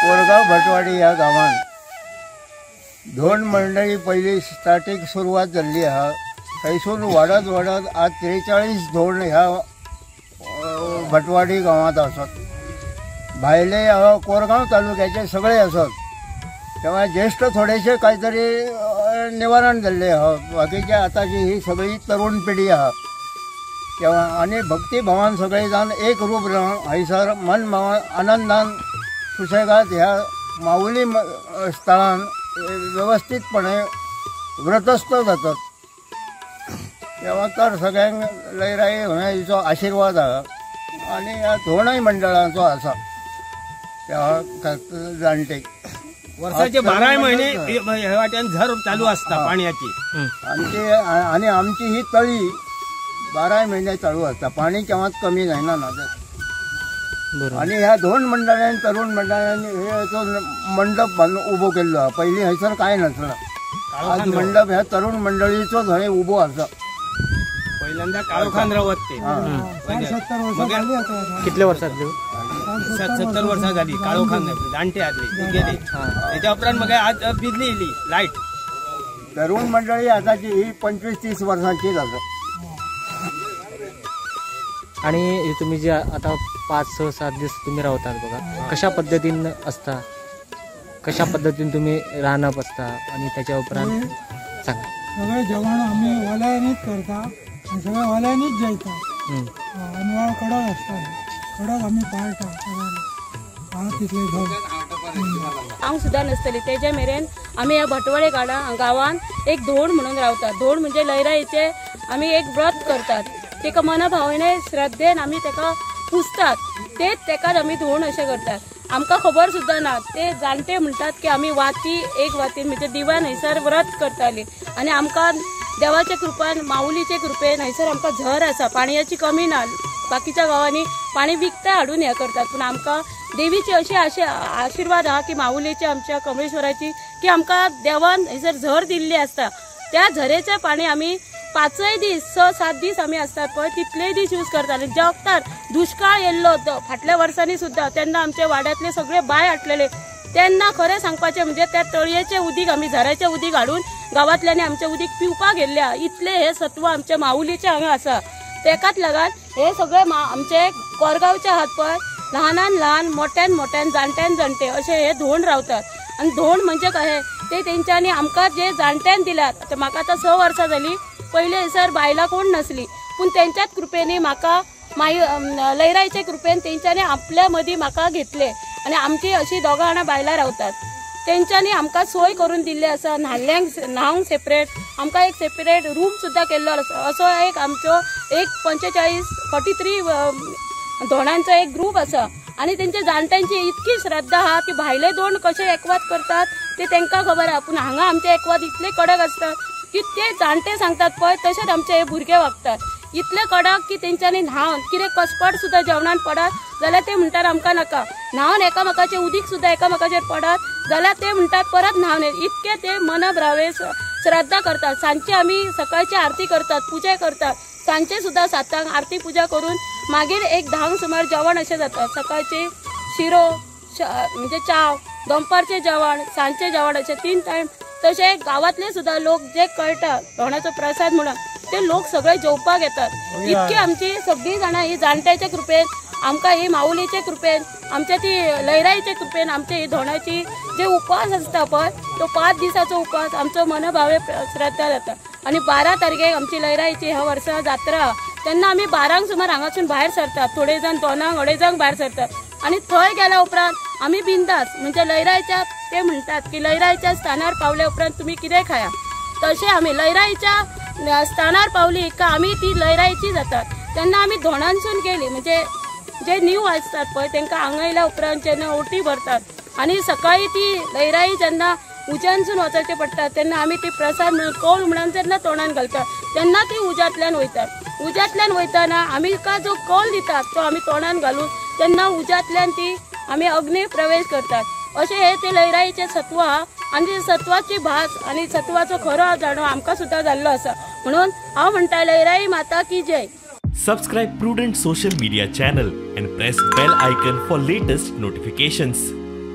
कोरगांव भटवाडी ह्या गांवांत धोंड मंडळी पयली स्टार्टींग सुरवात जाल्ली आहा. थंयसून वाडत वाडत आज 43 धोंड ह्या भटवाडी गांवांत आसात. भायले कोरगांव तालुक्याचे सगळे आसात. तेव्हा ज्येष्ठ थोडेशे कांय तरी निवारण जाल्ले आहा. बाकीचे आतांची ही सगळी तरुण पिढी आहा. तेव्हा आनी भक्तिभावान सगळे जाण एक रूप रावन हयसर मन भावान आनंदान सुशेगाद ह्या माऊली स्थळान वेवस्थीतपणे व्रतस्थ जातात. तेव्हा तर सगळ्यांक लयराई हिचो आशिर्वाद आहा आनी ह्या दोनूय मंडळांचो आसा. त्या जाणटे वर्साचे 12 महिने ह्या वाट्यान झर चालू आसता पाणयाची. आमची आनी आमची ही तळी 12 महिने चालू आसता. पाणी केव्हाच कमी जायना ना. आनी ह्या दोन मंडळांनी तरुण मंडळांनी हे मंडप बांदून उबो केल्लो आहा. पयलीं हयसर कांय नासलो. आज मंडप ह्या तरुण मंडळीचो थंय उबो आसा. पहिल्यांदा काळोखान रावत ते कितले वर्सां? 60-70 वर्सां जाली काळोखान जाणटे आसली गेली. तेच्या उपरांत मगेर आज बिजली येयली लायट. तरुण मंडळी आतांची ही 25-30 वर्सांचीच आसा. आणि तुम्ही जे आता 5-6-7 दिवस तुम्ही रावतात बघा, कशा पद्धतीन असता, कशा पद्धतीन तुम्ही राहणं बसता आणि त्याच्या उपरांत सांगा. सगळे जेवण आम्ही वल्यानीच करता आणि सगळे वल्यानीच जेवता. अनवाळ कडक असता, कडक आम्ही पाळटा सगळ्यांना तिथले घर हांव सुद्दां नासतली तेजे मेरेन आमी ह्या भटवळे गांवान एक धोंड म्हणून रावतात. धोंड म्हणजे लयराईचे आमी एक व्रत करतात. तेका मनाभावने श्रद्धेन आमी तेका पुजतात. तेच तेकाच आमी धोंड अशें करतात. आमकां खबर सुद्दां ना. ते जाणटे म्हणटात की आमी वाती एक वाती म्हणजे दिव्यान हयसर व्रत करताली आनी आमकां देवाच्या कृपान माऊलीचे कृपेन हयसर आमकां झर आसा. पाणयाची कमी ना. बाकीच्या गांवांनी पाणी विकता हाडून हें करतात, पूण आमकां देवीची अशी आशिर्वाद आहा की माऊलीची आमच्या कमळेश्वराची की आमकां देवान हयसर झर दिल्ली आसता. त्या झरेचें पाणी आमी 5 दीस 6-7 दीस आमी आसतात पळय तितलेय दीस यूज करताले. ज्या वखतार दुश्काळ येयल्लो फाटल्या वर्सांनी सुद्दां तेन्ना आमच्या वाड्यांतले सगळे बांय आटलेले. तेन्ना खरें सांगपाचें म्हणजे त्या तळयेचें उदीक आमी झऱ्याचें उदीक हाडून गांवांतल्यांनी आमचें उदीक पिवपाक गेल्लें. इतलें हें सत्व आमच्या माऊलीचें हांगा आसा. तेकाच लागून हे सगळे आमचे कोरगांवचे आहात पळय ल्हानान ल्हान मोठ्यान मोठ्यान जाणट्यान जाणटे अशे हे धोंड रावतात. आनी धोंड म्हणजे कशें ते तेंच्यांनी आमकां जे जाणट्यान दिल्यात. आतां म्हाका आतां 6 वर्सां जाली. पयलीं हयसर बायलां कोण नासली, पूण तेंच्याच कृपेनी म्हाका लयराईचे कृपेन तेंच्यांनी आपल्या मदीं म्हाका घेतले आनी आमची अशी 2 जाणां बायलां रावतात. तेंच्यांनी आमकां सोय करून दिल्ली आसा. न्हाल्ल्यांक न्हावंक सेपरेट आमकां एक सेपरेट रूम सुद्दां केल्लो आसा. असो एक आमचो एक 45-43 धोंडांचो एक ग्रूप आसा. आनी तेंच्या जाणट्यांची इतकी श्रद्धा आहा की भायले धोंड कशे एकवात करतात ते तेंकां खबर आहा, पूण हांगा आमचे एकवात इतले कडक आसतात की ते जाणटे सांगतात पळय तशेंच आमचे हे भुरगे वागतात. इतले कडक की तेंच्यांनी न्हावन कितें कसपट सुद्दां जेवणान पडत जाल्यार ते म्हणटात आमकां नाका. न्हावन एकामेकाचें उदीक सुद्दां एकामेकाचेर पडत जाल्यार ते म्हणटात परत न्हावन. इतके ते मनभरावे श्रद्धा करतात. सांजचे आमी सकाळची आरती करतात, पुजा करतात. सांजचे सुद्दां 7 आरती पुजा करून मागीर एक 10 सुमार जेवण अशें जाता. सकाळचे शिरो म्हणजे चाव, दनपारचें जेवण, सांजचें जेवण अशें 3 टायम. तशें गांवांतले सुद्दां लोक जे कळटा धोंडाचो प्रसाद म्हणून ते लोक सगळे जेवपाक येतात. इतकी आमची सगळीं जाणां ही जाणट्याच्या कृपेन आमकां ही माऊलीचे कृपेन आमच्या ती लयराईचे कृपेन आमचे ही धोंडाची जे उपवास आसता पळय तो 5 दिसाचो उपवास आमचो मनभावे श्रद्धा जाता. आनी 12 तारखेक आमची लयराईची ह्या वर्सा जात्रा. तेन्ना आमी 12 सुमार हांगासून भायर सरतात, थोडे जाण 2 2.5 भायर सरतात आनी थंय गेल्या उपरांत आमी बिंदास म्हणजे लयराईच्या ते म्हणटात की लयराईच्या स्थानार पावल्या उपरांत तुमी कितें खाया, तशें आमी लयराईच्या स्थानार पावली का आमी ती लयराईची जातात. तेन्ना आमी धोणांसून गेली म्हणजे जे न्यू आसतात पळय तांकां आंगयल्या उपरांत जेन्ना ओटी भरतात आनी सकाळी ती लयराई जेन्ना उज्यानसून वचचे पडटा तेन्ना आमी ती प्रसाद म्हणून कौल म्हणून जेन्ना तोंडान घालतात तेन्ना ती उज्यांतल्यान वयतात. उज्यांतल्यान वयतना आमी का जो कौल दितात तो आमी तोंडान घालून तेन्ना उज्यांतल्यान ती आमी अग्नी प्रवेश करतात. अशें हे ते लयराईचें सत्व आहा आनी सत्वाची भास आनी सत्वाचो खरो जाणो आमकां सुद्दां जाल्लो आसा. म्हणून हांव म्हणटा लयराई माता की जय. Subscribe Prudent Social Media channel and press bell icon for latest notifications.